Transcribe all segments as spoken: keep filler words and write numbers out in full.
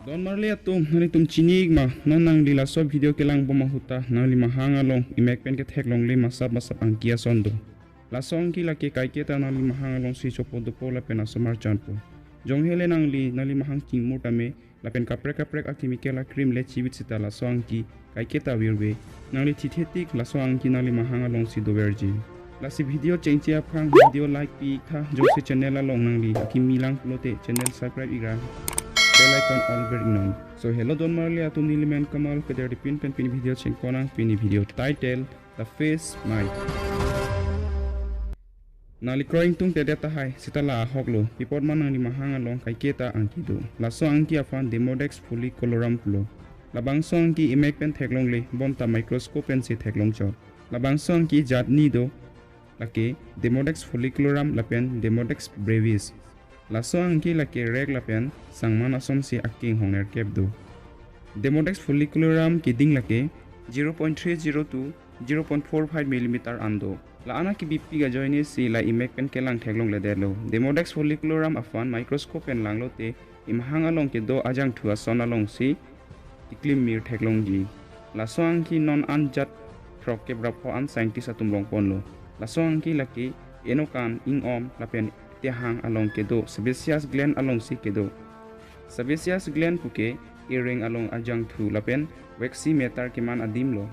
Don marli atum, nanglitum chini-ik ma, non nangli laso video kelang bom ahut ta nangli mahang along emek pen ketheklongle masap masap angki ason do. Laso angki lake kaiketa nangli mahang alongsi chopo dopo lapen asomar chanpo. Jonghe le nangli, nangli mahang chingmur tame lapen kaprek kaprek a-chemical a-cream le chivit sita laso angki kaiketa virve. Nangli thithe tik laso angki nangli mahang alongsi doverji. Lasi video chengche aphrang video like pi-ik tha, jongsi channel along nangli akimi lang pulote channel subscribe-ik ra, bell icon all ber-iknon. So hello don marli atum, neli men Kamal Kederdi, pin pen pini video chengkon nang. Pini video title The Face Might. Nangli kroi ingtungtedet tahai, sita la ahok lo, pi apot ma nangli mahang along kaiketa angki do. Laso angki aphan Demodex folliculorum pulo. Labangso angki emek pen theklongle, bonta microscope pensi theklongchot. Labangso angki jat ni do, lake Demodex folliculorum lapen Demodex brevis. Laso angki lake rek lapen sangman asonsi aking hongnerkep do. Demodex folliculorum keding lake zero point three zero to zero point four five millimeter an do. La-an akebipik ajoinesi la emek pen kelang theklongledetlo. Demodex folliculorum aphan microscope pen langlote emahang along kedo ajangthu ason alongsi keklim mir theklongji. Laso angki non an jat throkkep ra pho an scientist atum longponlo. Laso angki lake enokan, ingom lapen tehang along kedo sebaceous gland alongsi kedo. Sebaceous gland puke ereng along ajangthu lapen waxy matter keman adim lo.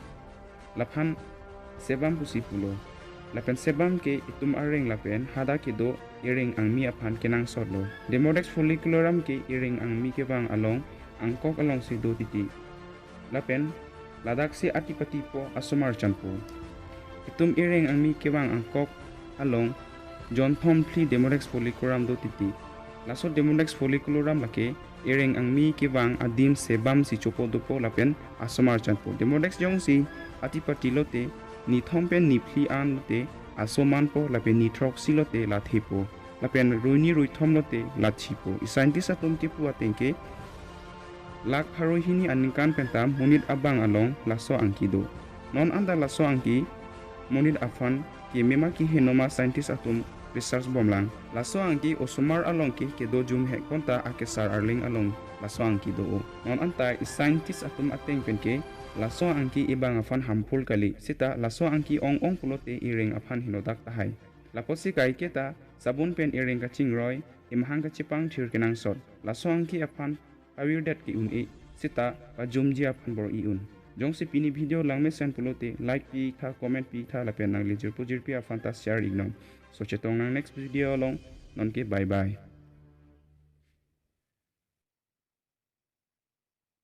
Laphan sebum pusi pulo. Lapen sebum ke itum areng lapen hadak kedo ereng angmi aphan kenangsot lo. Demodex folliculorum ke ereng angmi kevang along angkok alongsi do titi. Lapen ladaksi atipatipo asomar chanpo. Itum ereng angmi kevang angkok along jonthom phli Demodex folliculorum do titi. Laso Demodex folliculorum lake ereng angmi kevang adim sebum si chopo dopo lapen asomar chanpo. Demodex jongsi atipati lote nithom pen niphli an lote aso manpo lapen nithroksi lote la thepo. Lapen ruini ruithom lote la chipo. I scientist atum kepu ateng ke lakh pharo hini aningkan pen ta monit abang along laso angki do. Non anta laso angki monit aphan keme ma keheno ma scientist atum research bomlang. Laso angki osomar along ke kedo jumhek, bonta akesar arleng along laso angki do-o. Non anta i scientist atum ateng pen ke laso angki ebang aphan harmful kali, sita laso angki ong-ong pulote ereng aphan henodak tahai. Lapotsi kaiketa sabun pen ereng kachingroi, emahang kachepangthir kenangsot. Laso angki aphan pavirdet ke un-e, sita pajumji aphan bor-i un. Jongsi pini video langmesen pulote like pi-ik tha, comment pi-ik tha lapen nangli jirpo jirpi aphan ta share-iknon. So chetong nang next video along, nonke bye bye.